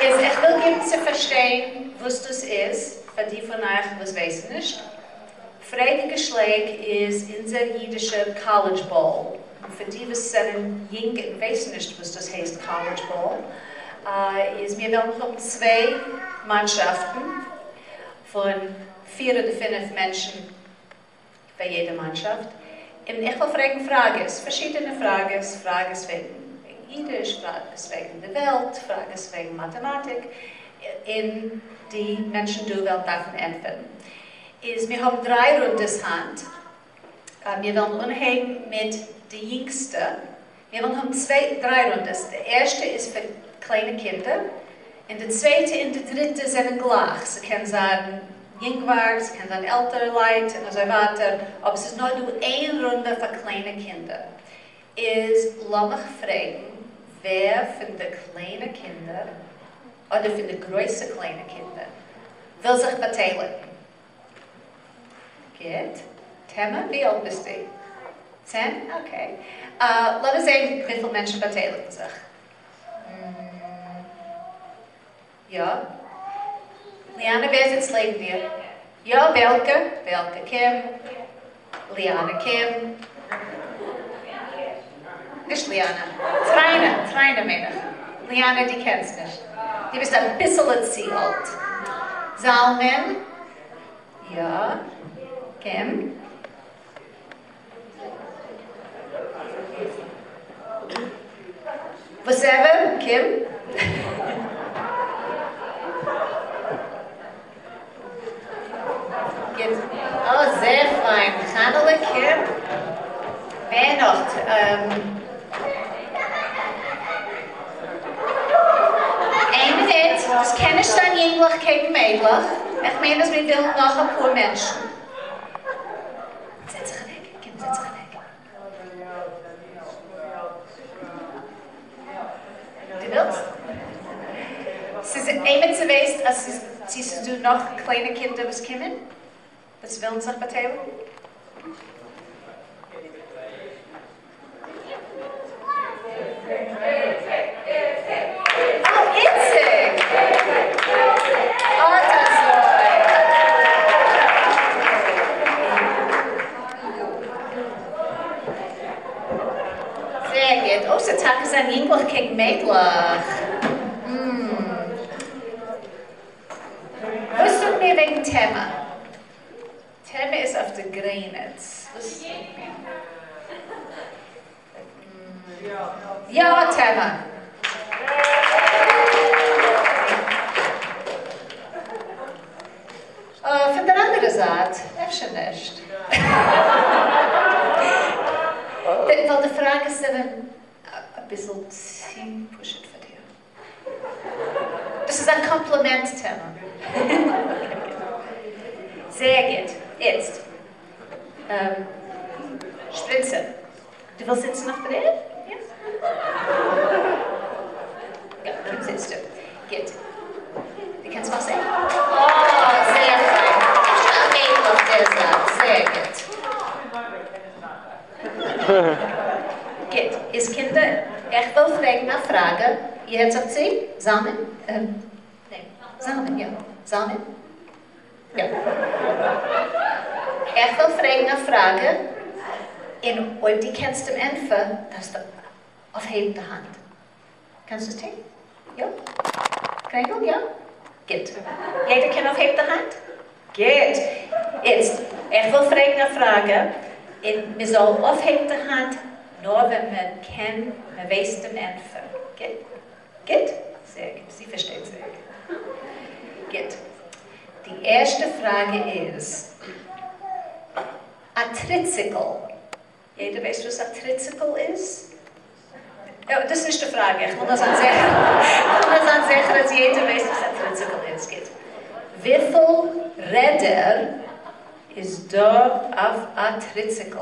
איז איך וויל געבן צו פארשטיין וואס דאס איז, פאר די פון אייך וואס ווייסן נישט. פרעג געשלעג איז אונזער אידישע College Bowl. און פאר די וואס זענען יונג און ווייסן נישט וואס דאס הייסט College Bowl, איז מיר וועלן האבן צוויי מאנשאפטן פון פיר אדער פינף מענטשן פאר יעדע מאנשאפט, און איך וועל פרעגן פראגעס, פארשידענע פראגעס, פראגעס וועגן אידיש, פראגעס וועגן די וועלט, פראגעס וועגן מאטעמאטיק, און די מענטשן דא וועלן דארפן ענטפערן. איז מיר האבן דריי רונדעס היינט. מיר וועלן אנהייבן מיט די יונגסטע. מיר וועלן האבן צוויי, דריי רונדעס. די ערשטע איז פאר קליינע קינדער, און די צווייטע און די דריטע זענען גלייך. ס'קען זיין יונגווארג, ס'קען זיין עלטערע לייט און אזוי ווייטער, אבער ס'איז נאר דא איין רונדע פאר קליינע קינדער. איז לאמיך פרעגן ווער פון די קליינע קינדער, אדער פון די גרויסע קליינע קינדער, וויל זיך באטייליגן? גוט. טעמע, ווי אלט ביסטו? 10? Okay. לאמיר זען וויפיל מענטשן באטייליגן זיך. יא. ליאנע, ווער זיצט לעבן דיר? יא, בעלקע. בעלקע קום. ליאנע קום. נישט ליאנע. טריינע, טריינע מיין איך. ליאנע דו קענסט נישט. דו ביסט אביסעלע צו אלט. זלמן. יא. קום. וואסעווער, קום. גוט. אה, זייער פיין. חנה'לע, קום. ווער נאך? איין מינוט, דאס קען נישט זיין יונגלעך קעגן מיידלעך. איך מיין אז מיר ווילן נאך אפאר מענטשן. זעץ זיך אוועק, קום זעץ זיך אוועק. דו ווילסט? ס'איז עימיצער ווייסט אז ס'איז צו ס'איז דא נאך קליינע קינדער וואס קומען? וואס ווילן זיך באטייליגן? אה, איציק! אט אזוי! זייער גוט. אוי, ס'טאקע זיין יונגלעך קעגן מיידלעך. וואס זאגט מיר וועגן טעמע? טעמע איז אויף די גרעניץ. וואס? יא, טעמע. פון דער אנדערע זייט, אפשר נישט. ווייל די פראגעס זענען אביסל צו פשוט פאר דיר. דאס איז א קאמפלימענט טעמע. זייער גוט. איצט. שפרינצע, דו ווילסט זיצן אויף דער ערד? יא? יא, קום זיץ דא. גוט. דו קענסט מיך זען? אה, זייער פיין. אפשר א מיידל אויף דער זייט. זייער גוט. גוט. איז קינדער, איך וויל פרעגן א פראגע. איר הערט זיך צו? זלמן? ניין. זלמן, יא. זלמן? יא. איך וויל פרעגן א פראגע, און אויב דו קענסט דעם ענטפער, דארפסטו אויפהייבן די האנט. קענסט עס טון? יא? קריינדל, יא? גוט. יעדער קען אויפהייבן די האנט? גוט. איצט, איך וויל פרעגן א פראגע, און מען זאל אויפהייבן די האנט נאר ווען מען קען, מען ווייסט דעם ענטפער. גוט? גוט? זייער גוט. זי פארשטייט זייער גוט. גוט. די ערשטע פראגע איז, א טריציקל, יעדער ווייסט וואס א טריציקל איז? דאס איז נישט די פראגע, איך וויל נאר זיין זיכער, איך וויל נאר זיין זיכער אז יעדער ווייסט וואס א טריציקל איז. גוט. וויפיל רעדער איז דא אויף א טריציקל?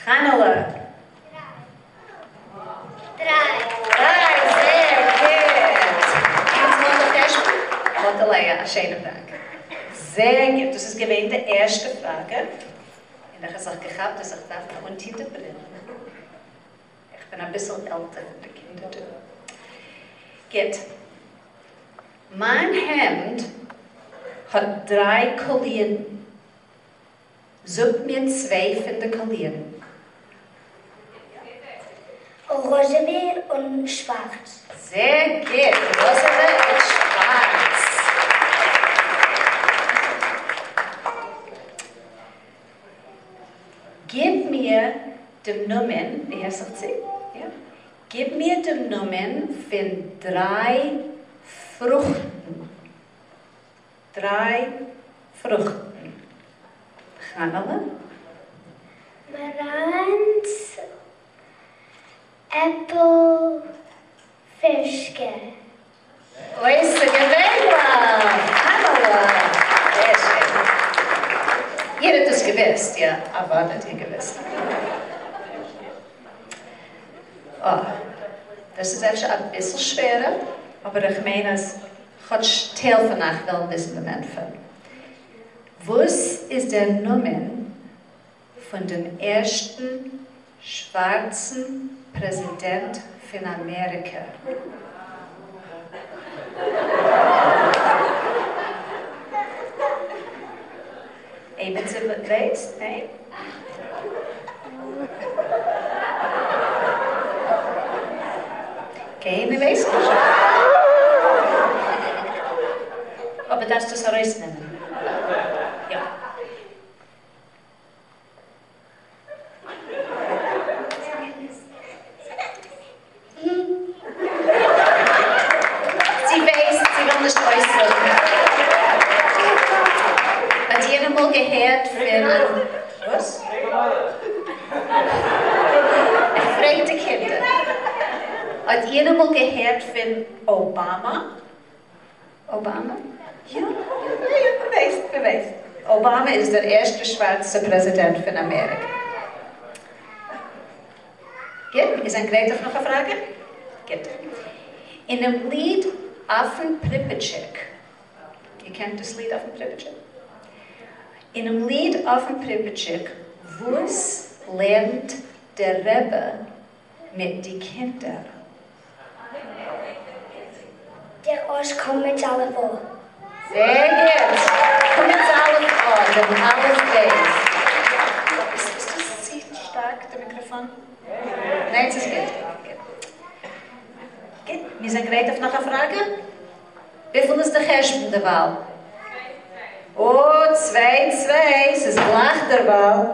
חנה'לע. דריי. דריי, זייער גוט. קענסט מאכן א חשבון? מאטעלע, א שיינעם דאנק. זייער גוט, דאס איז געווען די ערשטע פראגע, און איך האב זיך געכאפט אז איך דארף מיר אנטון די ברילן. איך בין אביסל עלטער פון די קינדער דא. גוט. מײַן העמד האָט דרײַ קאָלירן. זאָגט מיר צוויי פֿון די קאָלירן. ראָזעווע און שוואַרץ. זייער גוט, ראָזעווע און שוואַרץ. גיב מיר דעם נאָמען, ווי הערסט זיך צו? יאָ. גיב מיר דעם נאָמען פֿון דרײַ פֿרוכטן. דרײַ פֿרוכטן. חנה'לע? מאראנץ, עפל, פֿערשקע. אוי, ס'איז געווענליך! חנה'לע! זייער שיין. איר האט דאס געוואוסט, יא? אוודאי האט איר געוואוסט. אה, דאס איז אפשר אביסל שווערער, אבער איך מיין אז כאטש טייל פון אייך וועלן וויסן דעם ענטפער. וואס איז דער נאמען פון דעם ערשטן שווארצן פרעזידענט פון אמעריקע? עימיצער ווייסט? ניין? קיינער ווייסט נישט? אבער דארפסט עס ארויסנעמען. יא. זי ווייסט, זי וויל נישט אויסזאגן. האט איר אמאל געהערט פון א. וואס? איך פרעג די קינדער. האט איר אמאל געהערט פון אבאמא? אבאמא? יא, יא, יא, מ'ווייסט, מ'ווייסט. אבאמא איז דער ערשטער שווארצער פרעזידענט פון אמעריקע. גוט, איר זענט גרייט אויף נאך א פראגע? גוט. אינעם ליד אויפן פריפעטשיק, איר קענט דאס ליד אויפן פריפעטשיק? אינעם ליד אויפן פריפעטשיק, וואס לערנט דער רבי מיט די קינדער? דער אות קמץ אלף א. זייער גוט! קמץ אלף א, דעם אלף בית. איז דאס צו שטארק די מיקראפאן? ניין ס'איז גוט. גוט, מיר זענען גרייט אויף נאך א פראגע? וויפיל איז די חשבון דערווייל? או, צוויי צוויי, ס'איז גלייך דערווייל.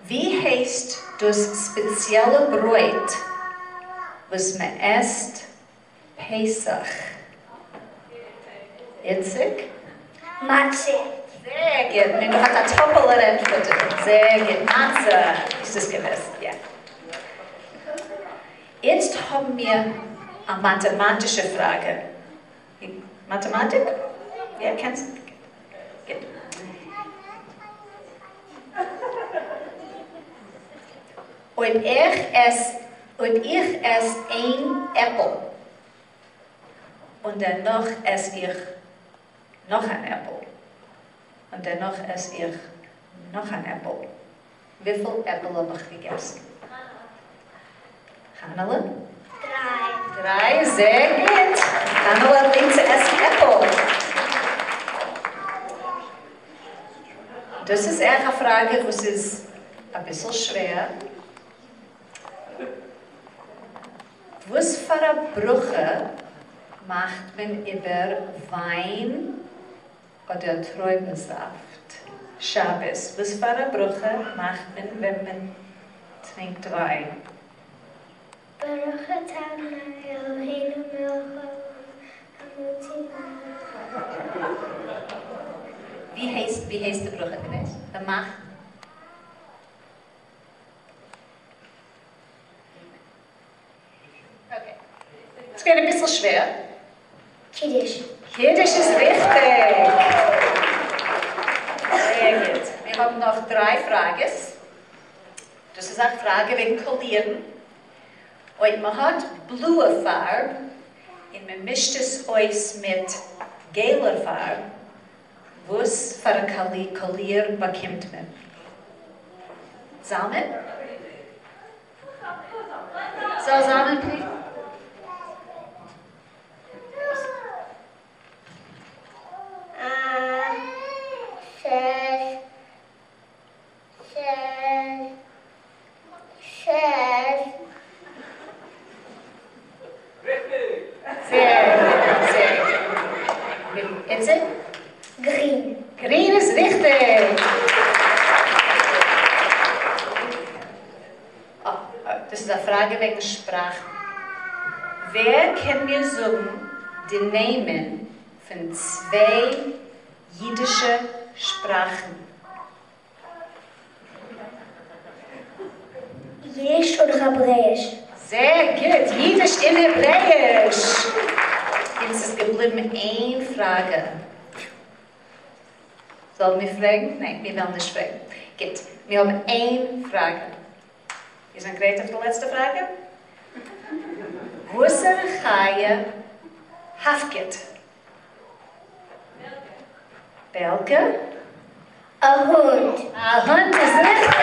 ווי הייסט דאס ספעציעלע ברויט וואס מען עסט פסח? איציק? מצה. זייער גוט, מיר האט א טאפעלער ענטפער דא. זייער גוט, מצה איז דאס געוועזן, יא. איצט האבן מיר א מאטעמאטישע פראגע. מאטעמאטיק? יא, קענסט? גוט. אויב איך עס, אויב איך עס איין עפל און דערנאך עס איך נאך אן עפל און דערנאך עס איך נאך אן עפל, וויפיל עפל האב איך געגעסן? חנה'לע? דריי. דריי, זייער גוט! חנה'לע האט ליב צו עסן עפל. דאס איז עכט א פראגע וואס איז אביסל שווער. וואס פאר א ברכה מאכט מען איבער וויין אדער טרויבן-זאפט שבת? וואס פאר א ברכה מאכט מען ווען מען טרינקט וויין? ברוך אתה אדוני אלוהינו מלך העולם המוציא ווי הייסט ווי הייסט די ברכה דו ווייסט? מען מאכט. Okay. ס'געווען אביסל שווער. קידוש. קידוש איז ריכטיג! זייער גוט. מיר האבן נאך דריי פראגעס. דאס איז א פראגע וועגן קאלירן. אויב מען האט בלויע פארב און מען מישט עס אויס מיט געלער פארב, וואס פאר א קאליר באקומט מען? זלמן? זאל זלמן please? דאס איז א פראגע וועגן שפראכן. ווער קען מיר זאגן די נעמען פון צוויי אידישע שפראכן? אידיש און העברעיש. זייער גוט, אידיש און העברעיש. אונז איז געבליבן איין פראגע. זאלן מיר פרעגן? ניין, מיר וועלן נישט פרעגן. גוט, מיר האבן איין פראגע. איר זענט גרייט אויף די לעצטע פראגע? וואסערע חיה האווקעט? בעלקע? א הונט. א הונט איז ריכטיג!